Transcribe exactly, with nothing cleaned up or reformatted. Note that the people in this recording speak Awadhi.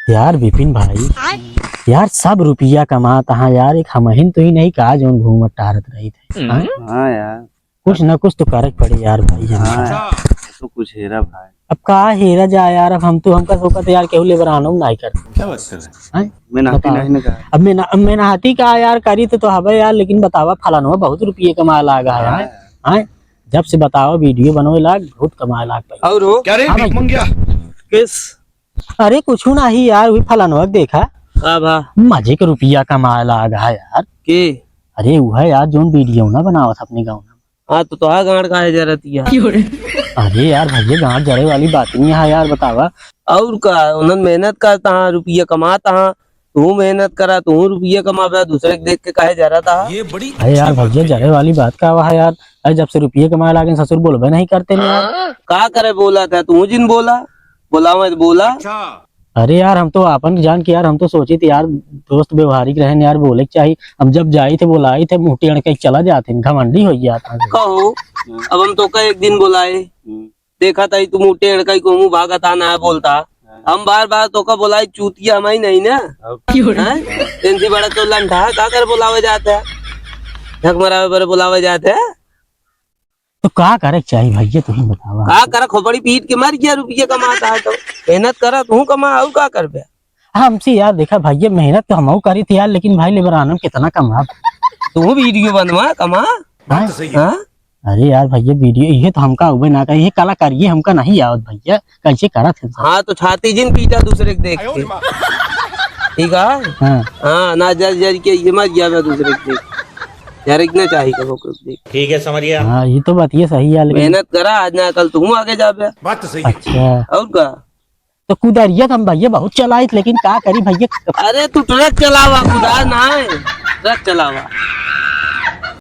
यार विपिन भाई, यार सब रुपया कमात हाँ यार, एक हमहिन तो ही नहीं का जौन घूमत टहरत रहित है, हाँ? हाँ यार। कुछ ना कुछ तो करे के पड़े यार भाई हमें। हाँ यार, तो कुछ हेरा भाई। अब का हेरा जा यार, अब हम तो, हमका सोका तो यार केहू लेबर आनो नहीं करते। क्या बात कर रहे हैं? हैं? मेहनती बताओ। नहीं ना कहा। अब मेहन-, अब मेहनती का यार करी तो, तो हबे यार, लेकिन बतावा फलानवा बहुत रुपये कमाए लागा है, हाँ हैं? यार। हैं? जब से बतावा वीडियो बनवे लाग, बहुत कमाए लाग भाई। और हो? क्या रे, हाँ भाई। भीख मंगिया? किस? अरे कुछ ना ही यार, वही फलानवा के देखा। का भा? मजे के रुपया कमाए लाग है यार। के? अरे वो है यार, जौन वीडियो ना बनावत अपने गाँव में। हाँ, तो तोहार गांड काहे जरत है? अरे यार भैया, गांड जरे वाली बात नहीं है यार, बतावा। और का, उन्हन मेहनत करत हाँ, रुपया कमात हाँ, तू मेहनत करा, तू रुपया कमावे, दूसरे के देख के काहे जरत हाँ? ये बड़ी अरे यार अच्छी बात भैया, है। जरे वाली बात का हुआ है यार? अरे जब से रुपये कमाए लागे ससुर बोलबे नहीं करते नहीं यार। का करे बोला था, तू जिन बोला, बोलावे तो बोला। अच्छा। अरे यार, हम तो आपन जान के यार, हम तो सोचित यार, दोस्त व्यवहारिक रहेन यार, बोले के चाही। हम जब जाइत है, बोलाइत है, मुंह टेढ़ के चला जात है, घमंडी हो गया था। कहो, अब हम तोका एक दिन बोलाए, हम्म। देखा था तू मुंह टेढ़ के कहूँ भागत आ ना बोलता। हाँ। हम बार बार तोका बोलाए, चूतिया हम ही नहीं ना। अब हैं? इनसे बड़ा तो लंठा है, का कर बोलावे जात है? झक मरावे पर बोलावे जात है? तो का करे के चाही भैया, तू ही बतावा। का करे, खोपड़ी पीट के मर गया, रुपये कमाता है तो। मेहनत करा, तू कमा, और का करबे? हमसे यार देखा भैया, मेहनत तो हमहू करी थी यार, लेकिन भाई लेबर आनम कितना कमा। तू वीडियो बनवा, कमा। हाँ? बात तो सही है। हाँ? अरे यार भैया, वीडियो इहे तो हमका उबे ना करे, ये कलाकारी ये हमका नहीं आवत भैया, कैसे करत है? हाँ, तो छाती जिन पीटा दूसरे के देख के। ठीक है? हाँ। हाँ, ना जर जर के ये मर गया मैं दूसरे के देख। जर इतना चाहिए कबो कुछ देख। ठीक है, समझ गया। हाँ, ये तो बात ये सही है, लेकिन मेहनत करा, आज ना कल तू आगे जाबे। बात तो सही है। अच्छा। और का? तो कुदरिया तो हम भैया बहुत चलाइत, लेकिन का करी भैया? अरे तू ट्रक चलावा, कुदार ना है, ट्रक चलावा।